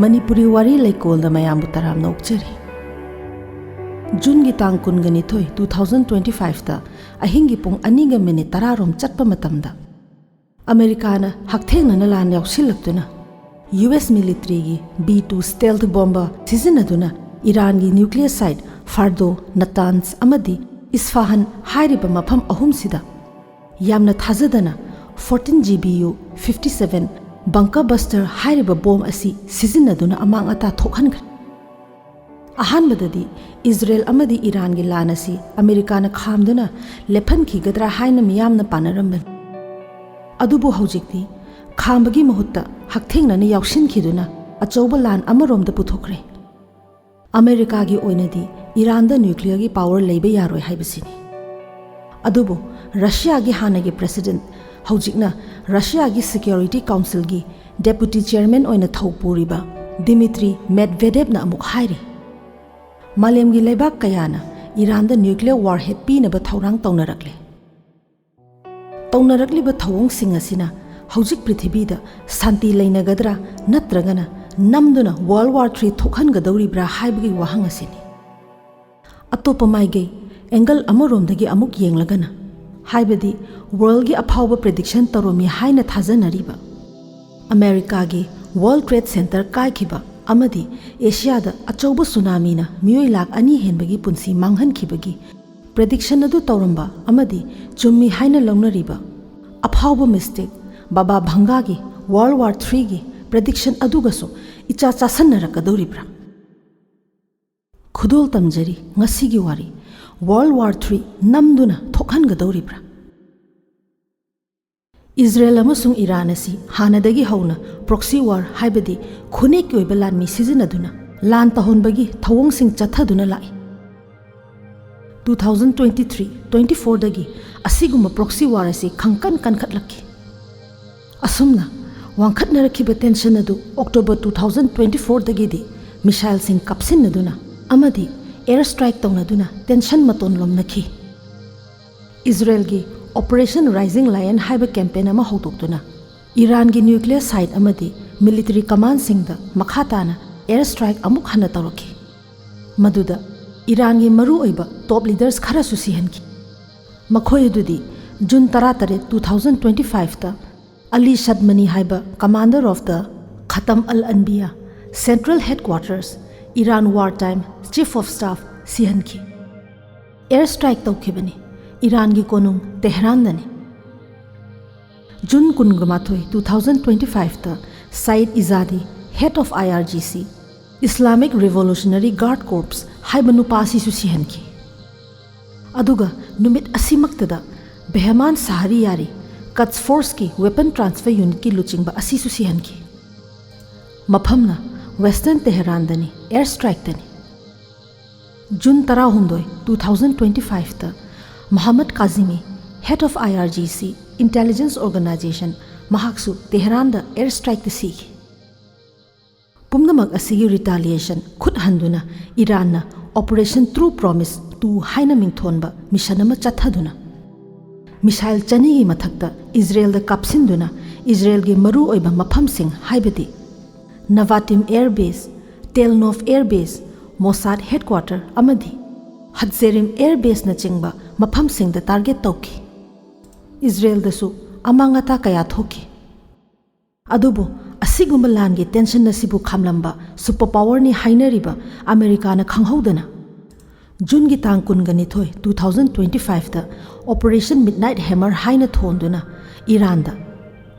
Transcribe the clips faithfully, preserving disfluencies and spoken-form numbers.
ꯃꯅꯤꯄꯨꯔꯤ ꯋꯥꯔꯤ ꯂꯩꯀꯣꯜꯗ ꯃꯌꯥꯝꯕꯨ ꯇꯔꯥꯝꯅ ꯑꯣꯛꯆꯔꯤ꯫ ꯖꯨꯟꯒꯤ ꯇꯥꯡ ꯀꯨꯟꯒ ꯅꯤꯊꯣꯏ, two thousand twenty five ꯇ ꯑꯍꯤꯡꯒꯤ ꯄꯨꯡ ꯑꯅꯤꯒ ꯃꯤꯅꯤꯠ ꯇꯔꯥ ꯔꯣꯝ ꯆꯠꯄ ꯃꯇꯝꯗ, ꯑꯃꯦꯔꯤꯀꯥꯅ ꯍꯛꯊꯦꯡꯅꯅ ꯂꯥꯟ ꯌꯥꯎꯁꯤꯜꯂꯛꯇꯨꯅ, ꯌꯨ ꯑꯦꯁ ꯃꯤꯂꯤꯇꯔꯤꯒꯤ ꯕꯤ ꯇꯨ stealth bomber ꯁꯤꯖꯤꯟꯅꯗꯨꯅ ꯏꯔꯥꯟꯒꯤ nuclear site ꯐꯥꯔꯗꯣ, ꯅꯇꯥꯟꯁ ꯑꯃꯗꯤ ꯏꯁꯐꯥꯍꯟ ꯍꯥꯏꯔꯤꯕ ꯃꯐꯝ ꯑꯍꯨꯝꯁꯤꯗ ꯌꯥꯝꯅ ꯊꯥꯖꯗꯅ fourteen G B U fifty seven bunker buster ꯍꯥꯏꯔꯤꯕ ꯕꯣꯝ ꯑꯁꯤ ꯁꯤꯖꯤꯟꯅꯗꯨꯅ ꯑꯃꯥꯡ ꯑꯇꯥ ꯊꯣꯛꯍꯟꯈ꯭ꯔꯦ꯫ ꯑꯍꯥꯟꯕꯗꯗꯤ ꯏꯖꯔꯦꯜ ꯑꯃꯗꯤ ꯏꯔꯥꯟꯒꯤ ꯂꯥꯟ ꯑꯁꯤ ꯑꯃꯦꯔꯤꯀꯥꯅ ꯈꯥꯝꯗꯨꯅ ꯂꯦꯞꯍꯟꯈꯤꯒꯗ꯭ꯔꯥ ꯍꯥꯏꯅ ꯃꯤꯌꯥꯝꯅ ꯄꯥꯅꯔꯝꯕꯅꯤ꯫ ꯑꯗꯨꯕꯨ ꯍꯧꯖꯤꯛꯇꯤ ꯈꯥꯝꯕꯒꯤ ꯃꯍꯨꯠꯇ ꯍꯛꯊꯦꯡꯅꯅ ꯌꯥꯎꯁꯤꯟꯈꯤꯗꯨꯅ ꯑꯆꯧꯕ ꯂꯥꯟ ꯑꯃꯔꯣꯝꯗ ꯄꯨꯊꯣꯛꯈ꯭ꯔꯦ꯫ ꯑꯃꯦꯔꯤꯀꯥꯒꯤ ꯑꯣꯏꯅꯗꯤ ꯏꯔꯥꯟꯗ nuclearꯒꯤ power ꯂꯩꯕ ꯌꯥꯔꯣꯏ ꯍꯥꯏꯕꯁꯤꯅꯤ꯫ ꯑꯗꯨꯕꯨ ꯔꯁꯤꯌꯥꯒꯤ ꯍꯥꯟꯅꯒꯤ president, ꯍꯧꯖꯤꯛꯅ ꯔꯁꯤꯌꯥꯒꯤ Security Councilꯒꯤ deputy chairman ꯑꯣꯏꯅ ꯊꯧ ꯄꯨꯔꯤꯕ ꯗꯤꯃꯤꯇ꯭ꯔꯤ ꯃꯦꯗꯚꯦꯗꯦꯚꯅ ꯑꯃꯨꯛ ꯍꯥꯏꯔꯤ, ꯃꯥꯂꯦꯝꯒꯤ ꯂꯩꯕꯥꯛ ꯀꯌꯥꯅ ꯏꯔꯥꯟꯗ nuclear warhead ꯄꯤꯅꯕ ꯊꯧꯔꯥꯡ ꯇꯧꯅꯔꯛꯂꯦ꯫ ꯇꯧꯅꯔꯛꯂꯤꯕ ꯊꯧꯑꯣꯡꯁꯤꯡ ꯑꯁꯤꯅ ꯍꯧꯖꯤꯛ ꯄ꯭ꯔꯤꯊꯤꯕꯤꯗ ꯁꯥꯟꯇꯤ ꯂꯩꯅꯒꯗ꯭ꯔꯥ ꯅꯠꯇ꯭ꯔꯒꯅ ꯅꯝꯗꯨꯅ World War three ꯊꯣꯛꯍꯟꯒꯗꯧꯔꯤꯕ꯭ꯔꯥ ꯍꯥꯏꯕꯒꯤ ꯋꯥꯍꯪ ꯑꯁꯤꯅꯤ꯫ ꯑꯇꯣꯞꯄ ꯃꯥꯏꯀꯩ, angle ꯑꯃꯔꯣꯝꯗꯒꯤ ꯑꯃꯨꯛ ꯌꯦꯡꯂꯒꯅ, ꯍꯥꯏꯕꯗꯤ worldꯒꯤ ꯑꯐꯥꯎꯕ prediction ꯇꯧꯔꯝꯃꯤ ꯍꯥꯏꯅ ꯊꯥꯖꯅꯔꯤꯕ ꯑꯃꯦꯔꯤꯀꯥꯒꯤ World Trade Center ꯀꯥꯏꯈꯤꯕ ꯑꯃꯗꯤ ꯑꯦꯁꯤꯌꯥꯗ ꯑꯆꯧꯕ ꯁꯨꯅꯥꯃꯤꯅ ꯃꯤꯑꯣꯏ ꯂꯥꯈ ꯑꯅꯤ ꯍꯦꯟꯕꯒꯤ ꯄꯨꯟꯁꯤ ꯃꯥꯡꯍꯟꯈꯤꯕꯒꯤ prediction ꯑꯗꯨ ꯇꯧꯔꯝꯕ ꯑꯃꯗꯤ ꯆꯨꯝꯃꯤ ꯍꯥꯏꯅ ꯂꯧꯅꯔꯤꯕ ꯑꯐꯥꯎꯕ mystic ꯕꯥꯕꯥ ꯚꯪꯒꯥꯒꯤ World War threeꯒꯤ prediction ꯑꯗꯨꯒꯁꯨ ꯏꯆꯥ ꯆꯥꯁꯟꯅꯔꯛꯀꯗꯧꯔꯤꯕ꯭ꯔꯥ? ꯈꯨꯗꯣꯜ ꯇꯝꯖꯔꯤ ꯉꯁꯤꯒꯤ ꯋꯥꯔꯤ꯫ World War three ꯅꯝꯗꯨꯅ ꯊꯣꯛꯍꯟꯒꯗꯧꯔꯤꯕ꯭ꯔꯥ? ꯏꯖꯔꯦꯜ ꯑꯃꯁꯨꯡ ꯏꯔꯥꯟ ꯑꯁꯤ ꯍꯥꯟꯅꯗꯒꯤ ꯍꯧꯅ proxy war, ꯍꯥꯏꯕꯗꯤ ꯈꯨꯠꯅꯦꯛꯀꯤ ꯑꯣꯏꯕ ꯂꯥꯟꯃꯤ ꯁꯤꯖꯤꯟꯅꯗꯨꯅ ꯂꯥꯟ ꯇꯧꯍꯟꯕꯒꯤ ꯊꯧꯑꯣꯡꯁꯤꯡ ꯆꯠꯊꯗꯨꯅ ꯂꯥꯛꯏ꯫ Two thousand twenty three twenty fourꯗꯒꯤ ꯑꯁꯤꯒꯨꯝꯕ proxy war ꯑꯁꯤ ꯈꯪꯀꯟ ꯀꯟꯈꯠꯂꯛꯈꯤ꯫ ꯑꯁꯨꯝꯅ ꯋꯥꯡꯈꯠꯅꯔꯛꯈꯤꯕ tension ꯑꯗꯨ October two thousand twenty fourꯗꯒꯤꯗꯤ missileꯁꯤꯡ ꯀꯥꯞꯁꯤꯟꯅꯗꯨꯅ ꯑꯃꯗꯤ air strike ꯇꯧꯅꯗꯨꯅ tension ꯃꯇꯣꯟ ꯂꯣꯝꯅꯈꯤ꯫ ꯏꯖꯔꯦꯜꯒꯤ Operation Rising Lion ꯍꯥꯏꯕ campaign ꯑꯃ ꯍꯧꯗꯣꯛꯇꯨꯅ ꯏꯔꯥꯟꯒꯤ nuclear site ꯑꯃꯗꯤ military commandꯁꯤꯡꯗ ꯃꯈꯥ ꯇꯥꯅ air strike ꯑꯃꯨꯛ ꯍꯟꯅ ꯇꯧꯔꯛꯈꯤ꯫ ꯃꯗꯨꯗ ꯏꯔꯥꯟꯒꯤ ꯃꯔꯨꯑꯣꯏꯕ top leaders ꯈꯔꯁꯨ ꯁꯤꯍꯟꯈꯤ꯫ ꯃꯈꯣꯏ ꯑꯗꯨꯗꯤ June ꯇꯔꯥꯇꯔꯦꯠ, two thousand twenty fiveꯇ ꯑꯂꯤ ꯁꯗꯃꯅꯤ ꯍꯥꯏꯕ commander of the Khatam al Anbiya, Central Headquarters, Iran Wartime Chief of Staff ꯁꯤꯍꯟꯈꯤ꯫ Air strike ꯇꯧꯈꯤꯕꯅꯤ ꯏꯔꯥꯟꯒꯤ ꯀꯣꯅꯨꯡ ꯇꯦꯍꯔꯥꯟꯗꯅꯤ꯫ June ꯀꯨꯟꯃꯥꯊꯣꯏ, two thousand twenty fiveꯇ Saeed Izzadi, head of IRGC, Islamic Revolutionary Guard Corps ꯍꯥꯏꯕ ꯅꯨꯄꯥ ꯑꯁꯤꯁꯨ ꯁꯤꯍꯟꯈꯤ꯫ ꯑꯗꯨꯒ ꯅꯨꯃꯤꯠ ꯑꯁꯤꯃꯛꯇꯗ ꯕꯦꯍꯃꯥꯟ ꯁꯍꯔꯤꯌꯥꯔꯤ, Quds Forceꯀꯤ weapon transfer unitꯀꯤ ꯂꯨꯆꯤꯡꯕ ꯑꯁꯤꯁꯨ ꯁꯤꯍꯟꯈꯤ꯫ ꯃꯐꯝꯅ Western ꯇꯦꯍꯔꯥꯟꯗꯅꯤ, air strikeꯇꯅꯤ꯫ June ꯇꯔꯥꯍꯨꯝꯗꯣꯏ, two thousand twenty fiveꯇ Mohammad Kazemi, head of IRGC, Intelligence Organization, ꯃꯍꯥꯛꯁꯨ ꯇꯦꯍꯔꯥꯟꯗ air strikeꯇ ꯁꯤꯈꯤ꯫ ꯄꯨꯝꯅꯃꯛ ꯑꯁꯤꯒꯤ retaliation ꯈꯨꯠ ꯍꯟꯗꯨꯅ ꯏꯔꯥꯟꯅ Operation True Promise two ꯍꯥꯏꯅ ꯃꯤꯡꯊꯣꯟꯕ mission ꯑꯃ ꯆꯠꯊꯗꯨꯅ, missile ꯆꯅꯤꯒꯤ ꯃꯊꯛꯇ ꯏꯖꯔꯦꯜꯗ ꯀꯥꯞꯁꯤꯟꯗꯨꯅ ꯏꯖꯔꯦꯜꯒꯤ ꯃꯔꯨꯑꯣꯏꯕ ꯃꯐꯝꯁꯤꯡ ꯍꯥꯏꯕꯗꯤ Nevatim Air Base, Tel Nof Air Base, Mossad headquarter ꯑꯃꯗꯤ Hatzerim Air Baseꯅꯆꯤꯡꯕ ꯃꯐꯝꯁꯤꯡꯗ target ꯇꯧꯈꯤ꯫ ꯏꯖꯔꯦꯜꯗꯁꯨ ꯑꯃꯥꯡ ꯑꯇꯥ ꯀꯌꯥ ꯊꯣꯛꯈꯤ꯫ ꯑꯗꯨꯕꯨ ꯑꯁꯤꯒꯨꯝꯕ ꯂꯥꯟꯒꯤ tension ꯑꯁꯤꯕꯨ ꯈꯥꯝꯂꯝꯕ super powerꯅꯤ ꯍꯥꯏꯅꯔꯤꯕ ꯑꯃꯦꯔꯤꯀꯥꯅ ꯈꯪꯍꯧꯗꯅ Juneꯒꯤ ꯇꯥꯡ ꯀꯨꯟꯒ ꯅꯤꯊꯣꯏ, two thousand twenty fiveꯇ Operation Midnight Hammer ꯍꯥꯏꯅ ꯊꯣꯟꯗꯨꯅ ꯏꯔꯥꯟꯗ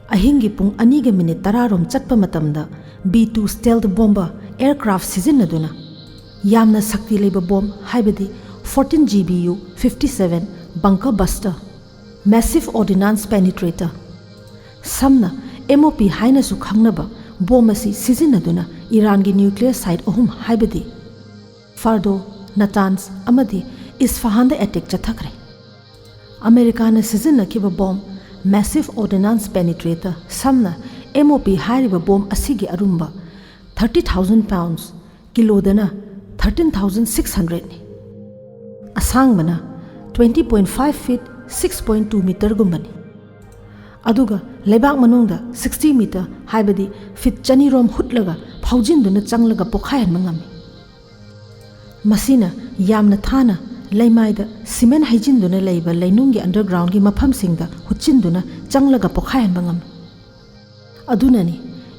ꯑꯍꯤꯡꯒꯤ ꯄꯨꯡ ꯑꯅꯤꯒ minute ꯇꯔꯥ ꯔꯣꯝ ꯆꯠꯄ ꯃꯇꯝꯗ B two stealth bomber aircraft ꯁꯤꯖꯤꯟꯅꯗꯨꯅ ꯌꯥꯝꯅ ꯁꯛꯇꯤ ꯂꯩꯕ bomb ꯍꯥꯏꯕꯗꯤ fourteen GBU fifty seven bunker buster, massive ordnance penetrator, ꯁꯝꯅ MOP ꯍꯥꯏꯅꯁꯨ ꯈꯪꯅꯕ bomb ꯑꯁꯤ ꯁꯤꯖꯤꯟꯅꯗꯨꯅ ꯏꯔꯥꯟꯒꯤ nuclear site ꯑꯍꯨꯝ ꯍꯥꯏꯕꯗꯤ Fordo, Natanz ꯑꯃꯗꯤ ꯏꯁꯐꯥꯍꯥꯟꯗ attack ꯆꯠꯊꯈ꯭ꯔꯦ꯫ ꯑꯃꯦꯔꯤꯀꯥꯅ ꯁꯤꯖꯤꯟꯅꯈꯤꯕ bomb massive ordnance penetrator, ꯁꯝꯅ MOP ꯍꯥꯏꯔꯤꯕ bomb ꯑꯁꯤꯒꯤ ꯑꯔꯨꯝꯕ thirty thousand pounds, ꯀꯤꯂꯣꯗꯅ thirteen thousand six hundredꯅꯤ꯫ ꯑꯁꯥꯡꯕꯅ twenty point five feet, six point two meterꯒꯨꯝꯕꯅꯤ꯫ ꯑꯗꯨꯒ ꯂꯩꯕꯥꯛ ꯃꯅꯨꯡꯗ sixty meter, ꯍꯥꯏꯕꯗꯤ feet ꯆꯅꯤꯔꯣꯝ ꯍꯨꯠꯂꯒ ꯐꯥꯎꯖꯤꯟꯗꯨꯅ ꯆꯪꯂꯒ ꯄꯣꯈꯥꯏꯍꯟꯕ ꯉꯝꯃꯤ꯫ ꯃꯁꯤꯅ ꯌꯥꯝꯅ ꯊꯥꯅ ꯂꯩꯃꯥꯏꯗ cement ꯍꯩꯖꯤꯟꯗꯨꯅ ꯂꯩꯕ ꯂꯩꯅꯨꯡꯒꯤ undergroundꯒꯤ ꯃꯐꯝꯁꯤꯡꯗ ꯍꯨꯠꯆꯤꯟꯗꯨꯅ ꯆꯪꯂꯒ ꯄꯣꯈꯥꯏꯍꯟꯕ ꯉꯝꯃꯤ꯫ ꯑꯗꯨꯅꯅꯤ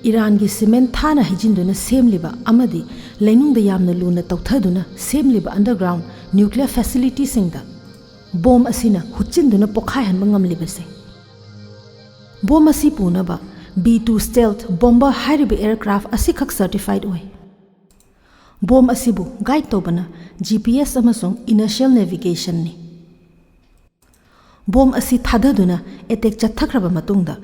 ꯏꯔꯥꯟꯒꯤ cement ꯊꯥꯅ ꯍꯩꯖꯤꯟꯗꯨꯅ ꯁꯦꯝꯂꯤꯕ ꯑꯃꯗꯤ ꯂꯩꯅꯨꯡꯗ ꯌꯥꯝꯅ ꯂꯨꯅ ꯇꯧꯊꯗꯨꯅ ꯁꯦꯝꯂꯤꯕ underground nuclear facilityꯁꯤꯡꯗ ꯕꯣꯝ ꯑꯁꯤꯅ ꯍꯨꯠꯆꯤꯟꯗꯨꯅ ꯄꯣꯈꯥꯏꯍꯟꯕ ꯉꯝꯂꯤꯕꯁꯦ꯫ ꯕꯣꯝ ꯑꯁꯤ ꯄꯨꯅꯕ B two stealth bomber ꯍꯥꯏꯔꯤꯕ aircraft ꯑꯁꯤꯈꯛ certified ꯑꯣꯏ꯫ ꯕꯣꯝ ꯑꯁꯤꯕꯨ guide ꯇꯧꯕꯅ GPS ꯑꯃꯁꯨꯡ inertial navigationꯅꯤ꯫ ꯕꯣꯝ ꯑꯁꯤ ꯊꯥꯗꯗꯨꯅ attack ꯆꯠꯊꯈ꯭ꯔꯕ ꯃꯇꯨꯡꯗ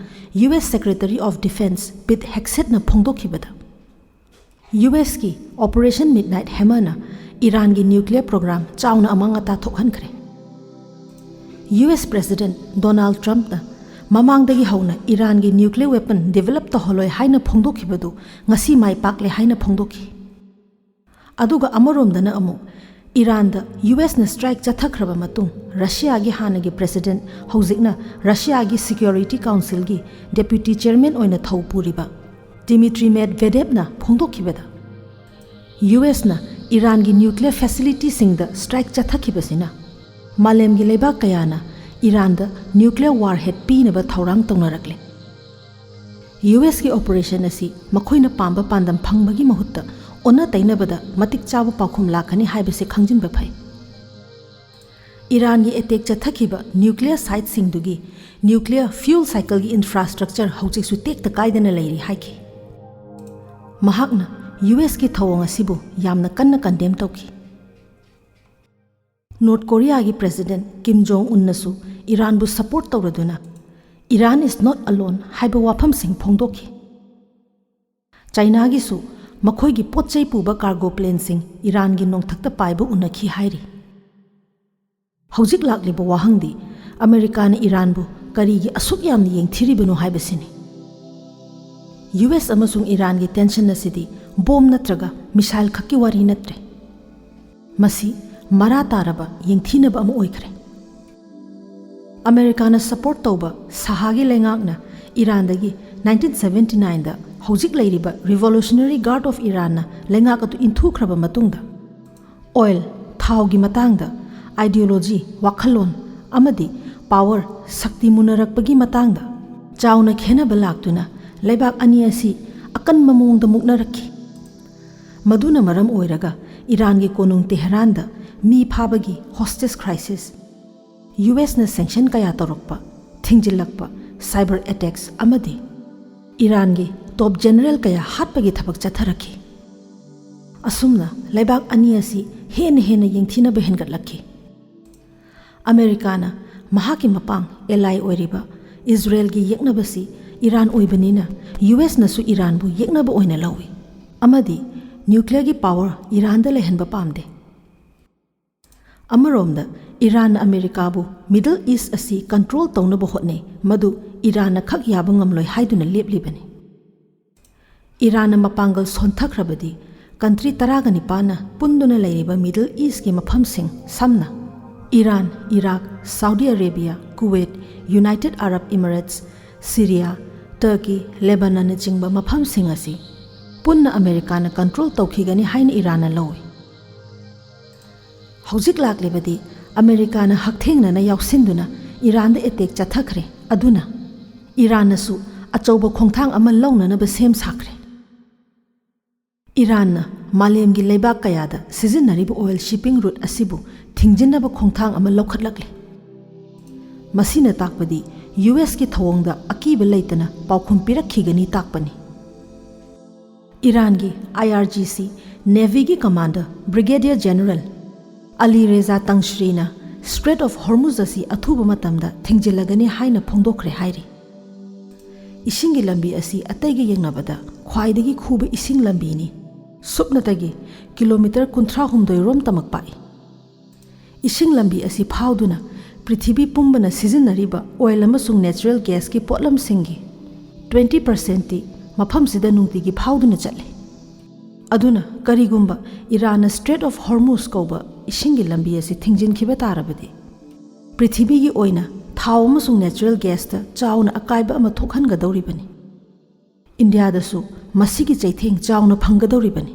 US Secretary of Defense Pete Hegsethꯅ ꯐꯣꯡꯗꯣꯛꯈꯤꯕꯗ, USꯀꯤ Operation Midnight Hammerꯅ ꯏꯔꯥꯟꯒꯤ nuclear program ꯆꯥꯎꯅ ꯑꯃꯥꯡ ꯑꯇꯥ ꯊꯣꯛꯍꯟꯈ꯭ꯔꯦ꯫ US President Donald Trumpꯅ ꯃꯃꯥꯡꯗꯒꯤ ꯍꯧꯅ ꯏꯔꯥꯟꯒꯤ nuclear weapon develop ꯇꯧꯍꯜꯂꯣꯏ ꯍꯥꯏꯅ ꯐꯣꯡꯗꯣꯛꯈꯤꯕꯗꯨ ꯉꯁꯤ ꯃꯥꯏ ꯄꯥꯛꯂꯦ ꯍꯥꯏꯅ ꯐꯣꯡꯗꯣꯛꯈꯤ꯫ ꯑꯗꯨꯒ ꯑꯃꯔꯣꯝꯗꯅ ꯑꯃꯨꯛ ꯏꯔꯥꯟꯗ USꯅ strike ꯆꯠꯊꯈ꯭ꯔꯕ ꯃꯇꯨꯡ, ꯔꯁꯤꯌꯥꯒꯤ ꯍꯥꯟꯅꯒꯤ President, ꯍꯧꯖꯤꯛꯅ ꯔꯁꯤꯌꯥꯒꯤ Security Councilꯒꯤ Deputy Chairman ꯑꯣꯏꯅ ꯊꯧ ꯄꯨꯔꯤꯕ Dmitry Medvedevꯅ ꯐꯣꯡꯗꯣꯛꯈꯤꯕꯗ, USꯅ ꯏꯔꯥꯟꯒꯤ nuclear facilityꯁꯤꯡꯗ strike ꯆꯠꯊꯈꯤꯕꯁꯤꯅ ꯃꯥꯂꯦꯝꯒꯤ ꯂꯩꯕꯥꯛ ꯀꯌꯥꯅ ꯏꯔꯥꯟꯗ nuclear warhead ꯄꯤꯅꯕ ꯊꯧꯔꯥꯡ ꯇꯧꯅꯔꯛꯂꯦ꯫ USꯀꯤ operation ꯑꯁꯤ ꯃꯈꯣꯏꯅ ꯄꯥꯝꯕ ꯄꯥꯟꯗꯝ ꯐꯪꯕꯒꯤ ꯃꯍꯨꯠꯇ ꯑꯣꯟꯅ ꯇꯩꯅꯕꯗ ꯃꯇꯤꯛ ꯆꯥꯕ ꯄꯥꯎꯈꯨꯝ ꯂꯥꯛꯀꯅꯤ ꯍꯥꯏꯕꯁꯤ ꯈꯪꯖꯤꯟꯕ ꯐꯩ꯫ ꯏꯔꯥꯟꯒꯤ attack ꯆꯠꯊꯈꯤꯕ nuclear siteꯁꯤꯡꯗꯨꯒꯤ nuclear fuel cycleꯒꯤ infrastructure ꯍꯧꯖꯤꯛꯁꯨ ꯇꯦꯛꯇ ꯀꯥꯏꯗꯅ ꯂꯩꯔꯤ ꯍꯥꯏꯈꯤ꯫ ꯃꯍꯥꯛꯅ USꯀꯤ ꯊꯧꯑꯣꯡ ꯑꯁꯤꯕꯨ ꯌꯥꯝꯅ ꯀꯟꯅ condemn ꯇꯧꯈꯤ꯫ North Koreaꯒꯤ President Kim Jong Unꯅꯁꯨ ꯏꯔꯥꯟꯕꯨ support ꯇꯧꯔꯗꯨꯅ "Iran is not alone" ꯍꯥꯏꯕ ꯋꯥꯐꯝꯁꯤꯡ ꯐꯣꯡꯗꯣꯛꯈꯤ꯫ ꯆꯥꯏꯅꯥꯒꯤꯁꯨ ꯃꯈꯣꯏꯒꯤ ꯄꯣꯠ ꯆꯩ ꯄꯨꯕ cargo planeꯁꯤꯡ ꯏꯔꯥꯟꯒꯤ ꯅꯣꯡꯊꯛꯇ ꯄꯥꯏꯕ ꯎꯅꯈꯤ ꯍꯥꯏꯔꯤ꯫ ꯍꯧꯖꯤꯛ ꯂꯥꯛꯂꯤꯕ ꯋꯥꯍꯪꯗꯤ ꯑꯃꯦꯔꯤꯀꯥꯅ ꯏꯔꯥꯟꯕꯨ ꯀꯔꯤꯒꯤ ꯑꯁꯨꯛ ꯌꯥꯝꯅ ꯌꯦꯡꯊꯤꯔꯤꯕꯅꯣ ꯍꯥꯏꯕꯁꯤꯅꯤ꯫ US ꯑꯃꯁꯨꯡ ꯏꯔꯥꯟꯒꯤ tension ꯑꯁꯤꯗꯤ ꯕꯣꯝ ꯅꯠꯇ꯭ꯔꯒ missile ꯈꯛꯀꯤ ꯋꯥꯔꯤ ꯅꯠꯇ꯭ꯔꯦ꯫ ꯃꯁꯤ ꯃꯔꯥ ꯇꯥꯔꯕ ꯌꯦꯡꯊꯤꯅꯕ ꯑꯃ ꯑꯣꯏꯈ꯭ꯔꯦ꯫ ꯑꯃꯦꯔꯤꯀꯥꯅ ꯁꯄꯣꯔꯠ ꯇꯧꯕ ꯁꯍꯥꯒꯤ ꯂꯩꯉꯥꯛꯅ ꯏꯔꯥꯟꯗꯒꯤ ꯅꯥꯏꯟꯇꯤꯟ ꯁꯚꯦꯟꯇꯤ ꯅꯥꯏꯟꯗ ꯍꯧꯖꯤꯛ ꯂꯩꯔꯤꯕ Revolutionary Guard of Iranꯅ ꯂꯩꯉꯥꯛ ꯑꯗꯨ ꯏꯟꯊꯨꯈ꯭ꯔꯕ ꯃꯇꯨꯡꯗ, ꯑꯣꯏꯜ, ꯊꯥꯎꯒꯤ ꯃꯇꯥꯡꯗ ideology, ꯋꯥꯈꯜꯂꯣꯟ, ꯑꯃꯗꯤ power, ꯁꯛꯇꯤ ꯃꯨꯟꯅꯔꯛꯄꯒꯤ ꯃꯇꯥꯡꯗ ꯆꯥꯎꯅ ꯈꯦꯟꯅꯕ ꯂꯥꯛꯇꯨꯅ ꯂꯩꯕꯥꯛ ꯑꯅꯤ ꯑꯁꯤ ꯑꯀꯟꯕ ꯃꯑꯣꯡꯗ ꯃꯨꯛꯅꯔꯛꯈꯤ꯫ ꯃꯗꯨꯅ ꯃꯔꯝ ꯑꯣꯏꯔꯒ ꯏꯔꯥꯟꯒꯤ ꯀꯣꯅꯨꯡ ꯇꯦꯍꯔꯥꯟꯗ ꯃꯤ ꯐꯥꯕꯒꯤ hostage crisis, ꯌꯨ ꯑꯦꯁꯅ sanction ꯀꯌꯥ ꯇꯧꯔꯛꯄ, ꯊꯤꯡꯖꯤꯜꯂꯛꯄ, cyber attacks ꯑꯃꯗꯤ ꯏꯔꯥꯟꯒꯤ top general ꯀꯌꯥ ꯍꯥꯠꯄꯒꯤ ꯊꯕꯛ ꯆꯠꯊꯔꯛꯈꯤ꯫ ꯑꯁꯨꯝꯅ ꯂꯩꯕꯥꯛ ꯑꯅꯤ ꯑꯁꯤ ꯍꯦꯟꯅ ꯍꯦꯟꯅ ꯌꯦꯡꯊꯤꯅꯕ ꯍꯦꯟꯒꯠꯂꯛꯈꯤ꯫ ꯑꯃꯦꯔꯤꯀꯥꯅ ꯃꯍꯥꯛꯀꯤ ꯃꯄꯥꯡ, ally ꯑꯣꯏꯔꯤꯕ ꯏꯖꯔꯦꯜꯒꯤ ꯌꯦꯛꯅꯕꯁꯤ ꯏꯔꯥꯟ ꯑꯣꯏꯕꯅꯤꯅ ꯌꯨ ꯑꯦꯁꯅꯁꯨ ꯏꯔꯥꯟꯕꯨ ꯌꯦꯛꯅꯕ ꯑꯣꯏꯅ ꯂꯧꯏ ꯑꯃꯗꯤ nuclearꯒꯤ power ꯏꯔꯥꯟꯗ ꯂꯩꯍꯟꯕ ꯄꯥꯝꯗꯦ꯫ ꯑꯃꯔꯣꯝꯗ ꯏꯔꯥꯟꯅ ꯑꯃꯦꯔꯤꯀꯥꯕꯨ Middle East ꯑꯁꯤ control ꯇꯧꯅꯕ ꯍꯣꯠꯅꯩ, ꯃꯗꯨ ꯏꯔꯥꯟꯅ ꯈꯛ ꯌꯥꯕ ꯉꯝꯂꯣꯏ ꯍꯥꯏꯗꯨꯅ ꯂꯦꯞꯂꯤꯕꯅꯤ꯫ ꯏꯔꯥꯟꯅ ꯃꯄꯥꯡꯒꯜ ꯁꯣꯟꯊꯈ꯭ꯔꯕꯗꯤ country ꯇꯔꯥꯒ ꯅꯤꯄꯥꯟꯅ ꯄꯨꯟꯗꯨꯅ ꯂꯩꯔꯤꯕ Middle Eastꯀꯤ ꯃꯐꯝꯁꯤꯡ, ꯁꯝꯅ Iran, Iraq, Saudi Arabia, Kuwait, United Arab Emirates, Syria, Turkey, ꯂꯦꯕꯥꯅꯟꯅꯆꯤꯡꯕ ꯃꯐꯝꯁꯤꯡ ꯑꯁꯤ ꯄꯨꯟꯅ ꯑꯃꯦꯔꯤꯀꯥꯅ control ꯇꯧꯈꯤꯒꯅꯤ ꯍꯥꯏꯅ ꯏꯔꯥꯟꯅ ꯂꯧꯏ꯫ ꯍꯧꯖꯤꯛ ꯂꯥꯛꯂꯤꯕꯗꯤ ꯑꯃꯦꯔꯤꯀꯥꯅ ꯍꯛꯊꯦꯡꯅꯅ ꯌꯥꯎꯁꯤꯟꯗꯨꯅ ꯏꯔꯥꯟꯗ attack ꯆꯠꯊꯈ꯭ꯔꯦ, ꯑꯗꯨꯅ ꯏꯔꯥꯟꯅꯁꯨ ꯑꯆꯧꯕ ꯈꯣꯡꯊꯥꯡ ꯑꯃ ꯂꯧꯅꯅꯕ ꯁꯦꯝ ꯁꯥꯈ꯭ꯔꯦ꯫ ꯏꯔꯥꯟꯅ ꯃꯥꯂꯦꯝꯒꯤ ꯂꯩꯕꯥꯛ ꯀꯌꯥꯗ ꯁꯤꯖꯤꯟꯅꯔꯤꯕ oil shipping route ꯑꯁꯤꯕꯨ ꯊꯤꯡꯖꯤꯟꯅꯕ ꯈꯣꯡꯊꯥꯡ ꯑꯃ ꯂꯧꯈꯠꯂꯛꯂꯤ꯫ ꯃꯁꯤꯅ ꯇꯥꯛꯄꯗꯤ ꯌꯨ ꯑꯦꯁꯀꯤ ꯊꯧꯑꯣꯡꯗ ꯑꯀꯤꯕ ꯂꯩꯇꯅ ꯄꯥꯎꯈꯨꯝ ꯄꯤꯔꯛꯈꯤꯒꯅꯤ ꯇꯥꯛꯄꯅꯤ꯫ ꯏꯔꯥꯟꯒꯤ ꯑꯥꯏ R G C Navyꯒꯤ commander Brigadier General Ali ꯔꯦꯖꯥ ꯇꯪꯁ꯭ꯔꯤꯅ Strait of Hormuz ꯑꯁꯤ ꯑꯊꯨꯕ ꯃꯇꯝꯗ ꯊꯤꯡꯖꯤꯜꯂꯒꯅꯤ ꯍꯥꯏꯅ ꯐꯣꯡꯗꯣꯛꯈ꯭ꯔꯦ ꯍꯥꯏꯔꯤ꯫ ꯏꯁꯤꯡꯒꯤ ꯂꯝꯕꯤ ꯑꯁꯤ ꯑꯇꯩꯒ ꯌꯦꯡꯅꯕꯗ ꯈ꯭ꯋꯥꯏꯗꯒꯤ ꯈꯨꯕ ꯏꯁꯤꯡ ꯂꯝꯕꯤꯅꯤ꯫ ꯁꯨꯞꯅꯇꯒꯤ ꯀꯤꯂꯣꯃꯤꯇꯔ ꯀꯨꯟꯊ꯭ꯔꯥꯍꯨꯝꯗꯣꯏ ꯔꯣꯝꯇꯃꯛ ꯄꯥꯛꯏ꯫ ꯏꯁꯤꯡ ꯂꯝꯕꯤ ꯑꯁꯤ ꯐꯥꯎꯗꯨꯅ ꯄ꯭ꯔꯤꯊꯤꯕꯤ ꯄꯨꯝꯕꯅ ꯁꯤꯖꯤꯟꯅꯔꯤꯕ oil ꯑꯃꯁꯨꯡ natural gasꯀꯤ ꯄꯣꯠꯂꯝꯁꯤꯡꯒꯤ twenty percentꯇꯤ ꯃꯐꯝꯁꯤꯗ ꯅꯨꯡꯇꯤꯒꯤ ꯐꯥꯎꯗꯨꯅ ꯆꯠꯂꯤ꯫ ꯑꯗꯨꯅ ꯀꯔꯤꯒꯨꯝꯕ ꯏꯔꯥꯟꯅ Strait of Hormuz ꯀꯧꯕ ꯏꯁꯤꯡꯒꯤ ꯂꯝꯕꯤ ꯑꯁꯤ ꯊꯤꯡꯖꯤꯟꯈꯤꯕ ꯇꯥꯔꯕꯗꯤ, ꯄ꯭ꯔꯤꯊꯤꯕꯤꯒꯤ ꯑꯣꯏꯅ ꯊꯥꯎ ꯑꯃꯁꯨꯡ natural gasꯇ ꯆꯥꯎꯅ ꯑꯀꯥꯏꯕ ꯑꯃ ꯊꯣꯛꯍꯟꯒꯗꯧꯔꯤꯕꯅꯤ꯫ ꯏꯟꯗꯤꯌꯥꯗꯁꯨ ꯃꯁꯤꯒꯤ ꯆꯩꯊꯦꯡ ꯆꯥꯎꯅ ꯐꯪꯒꯗꯧꯔꯤꯕꯅꯤ꯫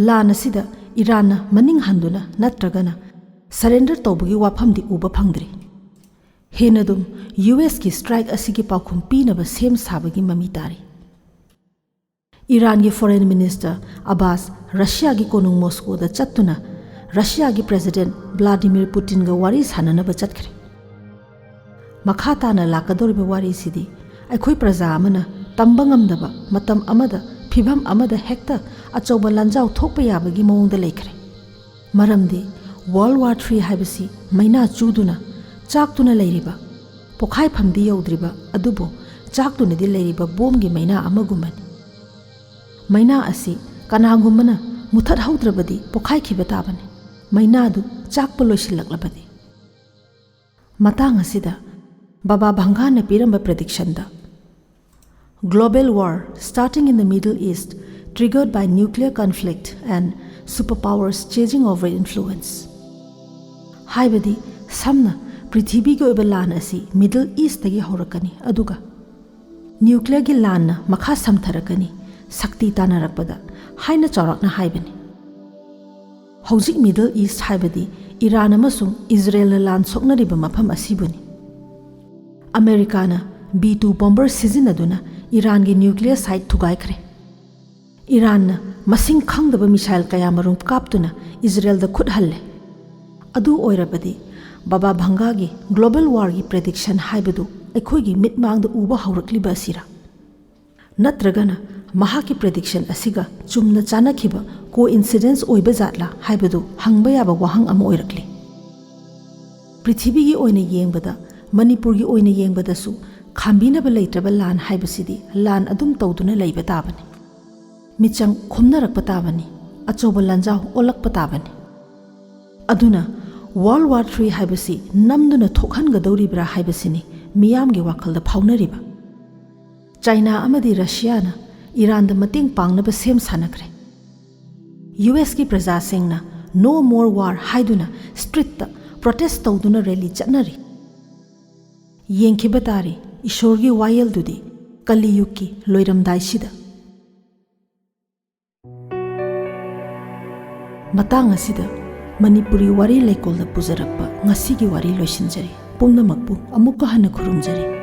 ꯂꯥꯟ ꯑꯁꯤꯗ ꯏꯔꯥꯟꯅ ꯃꯅꯤꯡ ꯍꯟꯗꯨꯅ ꯅꯠꯇ꯭ꯔꯒꯅ surrender ꯇꯧꯕꯒꯤ ꯋꯥꯐꯝꯗꯤ ꯎꯕ ꯐꯪꯗ꯭ꯔꯤ꯫ ꯍꯦꯟꯅ ꯑꯗꯨꯝ ꯌꯨ ꯑꯦꯁꯀꯤ strike ꯑꯁꯤꯒꯤ ꯄꯥꯎꯈꯨꯝ ꯄꯤꯅꯕ ꯁꯦꯝ ꯁꯥꯕꯒꯤ ꯃꯃꯤ ꯇꯥꯔꯤ꯫ ꯏꯔꯥꯟꯒꯤ foreign minister ꯑꯕꯥꯁ ꯔꯁꯤꯌꯥꯒꯤ ꯀꯣꯅꯨꯡ ꯃꯣꯁꯀꯣꯗ ꯆꯠꯇꯨꯅ ꯔꯁꯤꯌꯥꯒꯤ president ꯕ꯭ꯂꯥꯗꯤꯃꯤꯔ ꯄꯨꯇꯤꯟꯒ ꯋꯥꯔꯤ ꯁꯥꯟꯅꯅꯕ ꯆꯠꯈ꯭ꯔꯦ꯫ ꯃꯈꯥ ꯇꯥꯅ ꯂꯥꯛꯀꯗꯧꯔꯤꯕ ꯋꯥꯔꯤꯁꯤꯗꯤ ꯑꯩꯈꯣꯏ ꯄ꯭ꯔꯖꯥ ꯑꯃꯅ ꯇꯝꯕ ꯉꯝꯗꯕ ꯃꯇꯝ ꯑꯃꯗ ꯐꯤꯚꯝ ꯑꯃꯗ ꯍꯦꯛꯇ ꯑꯆꯧꯕ ꯂꯥꯟꯖꯥꯎ ꯊꯣꯛꯄ ꯌꯥꯕꯒꯤ ꯃꯑꯣꯡꯗ ꯂꯩꯈ꯭ꯔꯦ꯫ ꯃꯔꯝꯗꯤ World War Three ꯍꯥꯏꯕꯁꯤ ꯃꯩꯅꯥ ꯆꯨꯗꯨꯅ ꯆꯥꯛꯇꯨꯅ ꯂꯩꯔꯤꯕ, ꯄꯣꯈꯥꯏꯐꯝꯗꯤ ꯌꯧꯗ꯭ꯔꯤꯕ ꯑꯗꯨꯕꯨ ꯆꯥꯛꯇꯨꯅꯗꯤ ꯂꯩꯔꯤꯕ ꯕꯣꯝꯒꯤ ꯃꯩꯅꯥ ꯑꯃꯒꯨꯝꯕꯅꯤ꯫ ꯃꯩꯅꯥ ꯑꯁꯤ ꯀꯅꯥꯒꯨꯝꯕꯅ ꯃꯨꯊꯠꯍꯧꯗ꯭ꯔꯕꯗꯤ ꯄꯣꯈꯥꯏꯈꯤꯕ ꯇꯥꯕꯅꯤ, ꯃꯩꯅꯥꯗꯨ ꯆꯥꯛꯄ ꯂꯣꯏꯁꯤꯜꯂꯛꯂꯕꯗꯤ꯫ ꯃꯇꯥꯡ ꯑꯁꯤꯗ ꯕꯥꯕꯥ ꯚꯪꯒꯥꯅ ꯄꯤꯔꯝꯕ predictionꯗ, "Global war starting in the Middle East, triggered by nuclear conflict and superpowers chasing over influence" ꯍꯥꯏꯕꯗꯤ, ꯁꯝꯅ ꯄ꯭ꯔꯤꯊꯤꯕꯤꯒꯤ ꯑꯣꯏꯕ ꯂꯥꯟ ꯑꯁꯤ Middle Eastꯇꯒꯤ ꯍꯧꯔꯛꯀꯅꯤ, ꯑꯗꯨꯒ nuclearꯒꯤ ꯂꯥꯟꯅ ꯃꯈꯥ ꯁꯝꯊꯔꯛꯀꯅꯤ, ꯁꯛꯇꯤ ꯇꯥꯟꯅꯔꯛꯄꯗ, ꯍꯥꯏꯅ ꯆꯥꯎꯔꯥꯛꯅ ꯍꯥꯏꯕꯅꯤ꯫ ꯍꯧꯖꯤꯛ Middle East ꯍꯥꯏꯕꯗꯤ ꯏꯔꯥꯟ ꯑꯃꯁꯨꯡ ꯏꯖꯔꯦꯜꯅ ꯂꯥꯟ ꯁꯣꯛꯅꯔꯤꯕ ꯃꯐꯝ ꯑꯁꯤꯕꯨꯅꯤ꯫ ꯑꯃꯦꯔꯤꯀꯥꯅ B two bomber ꯁꯤꯖꯤꯟꯅꯗꯨꯅ ꯏꯔꯥꯟꯒꯤ nuclear site ꯊꯨꯒꯥꯏꯈ꯭ꯔꯦ꯫ ꯏꯔꯥꯟꯅ ꯃꯁꯤꯡ ꯈꯪꯗꯕ missile ꯀꯌꯥꯃꯔꯨꯝ ꯀꯥꯞꯇꯨꯅ ꯏꯖꯔꯦꯜꯗ ꯈꯨꯠ ꯍꯜꯂꯦ꯫ ꯑꯗꯨ ꯑꯣꯏꯔꯕꯗꯤ ꯕꯥꯕꯥ ꯚꯪꯒꯥꯒꯤ global warꯒꯤ prediction ꯍꯥꯏꯕꯗꯨ ꯑꯩꯈꯣꯏꯒꯤ ꯃꯤꯠꯃꯥꯡꯗ ꯎꯕ ꯍꯧꯔꯛꯂꯤꯕ ꯑꯁꯤꯔꯥ? ꯅꯠꯇ꯭ꯔꯒꯅ ꯃꯍꯥꯛꯀꯤ prediction ꯑꯁꯤꯒ ꯆꯨꯝꯅ ꯆꯥꯟꯅꯈꯤꯕ coincidence ꯑꯣꯏꯕ ꯖꯥꯠꯂꯥ ꯍꯥꯏꯕꯗꯨ ꯍꯪꯕ ꯌꯥꯕ ꯋꯥꯍꯪ ꯑꯃ ꯑꯣꯏꯔꯛꯂꯤ꯫ ꯄ꯭ꯔꯤꯊꯤꯕꯤꯒꯤ ꯑꯣꯏꯅ ꯌꯦꯡꯕꯗ, ꯃꯅꯤꯄꯨꯔꯒꯤ ꯑꯣꯏꯅ ꯌꯦꯡꯕꯗꯁꯨ ꯈꯥꯝꯕꯤꯅꯕ ꯂꯩꯇ꯭ꯔꯕ ꯂꯥꯟ ꯍꯥꯏꯕꯁꯤꯗꯤ ꯂꯥꯟ ꯑꯗꯨꯝ ꯇꯧꯗꯨꯅ ꯂꯩꯕ ꯇꯥꯕꯅꯤ꯫ ꯃꯤꯆꯪ ꯈꯨꯝꯅꯔꯛꯄ ꯇꯥꯕꯅꯤ꯫ ꯑꯆꯧꯕ ꯂꯥꯟꯖꯥꯎ ꯑꯣꯜꯂꯛꯄ ꯇꯥꯕꯅꯤ꯫ ꯑꯗꯨꯅ World War Three ꯍꯥꯏꯕꯁꯤ ꯅꯝꯗꯨꯅ ꯊꯣꯛꯍꯟꯒꯗꯧꯔꯤꯕ꯭ꯔꯥ ꯍꯥꯏꯕꯁꯤꯅꯤ ꯃꯤꯌꯥꯝꯒꯤ ꯋꯥꯈꯜꯗ ꯐꯥꯎꯅꯔꯤꯕ꯫ ꯆꯥꯏꯅꯥ ꯑꯃꯗꯤ ꯔꯁꯤꯌꯥꯅ ꯏꯔꯥꯟꯗ ꯃꯇꯦꯡ ꯄꯥꯡꯅꯕ ꯁꯦꯝ ꯁꯥꯅꯈ꯭ꯔꯦ꯫ ꯌꯨ ꯑꯦꯁꯀꯤ ꯄ꯭ꯔꯖꯥꯁꯤꯡꯅ "No more war" ꯍꯥꯏꯗꯨꯅ streetꯇ protest ꯇꯧꯗꯨꯅ rally ꯆꯠꯅꯔꯤ꯫ ꯌꯦꯡꯈꯤꯕ ꯇꯥꯔꯦ ꯏꯁꯣꯔꯒꯤ ꯋꯥꯌꯦꯜꯗꯨꯗꯤ ꯀꯂꯤꯌꯨꯒꯀꯤ ꯂꯣꯏꯔꯝꯗꯥꯏꯁꯤꯗ꯫ ꯃꯇꯥꯡ ꯑꯁꯤꯗ ꯃꯅꯤꯄꯨꯔꯤ ꯋꯥꯔꯤ ꯂꯩꯀꯣꯜꯗ ꯄꯨꯖꯔꯛꯄ ꯉꯁꯤꯒꯤ ꯋꯥꯔꯤ ꯂꯣꯏꯁꯤꯟꯖꯔꯤ꯫ ꯄꯨꯝꯅꯃꯛꯄꯨ ꯑꯃꯨꯛꯀ ꯍꯟꯅ ꯈꯨꯔꯨꯝꯖꯔꯤ꯫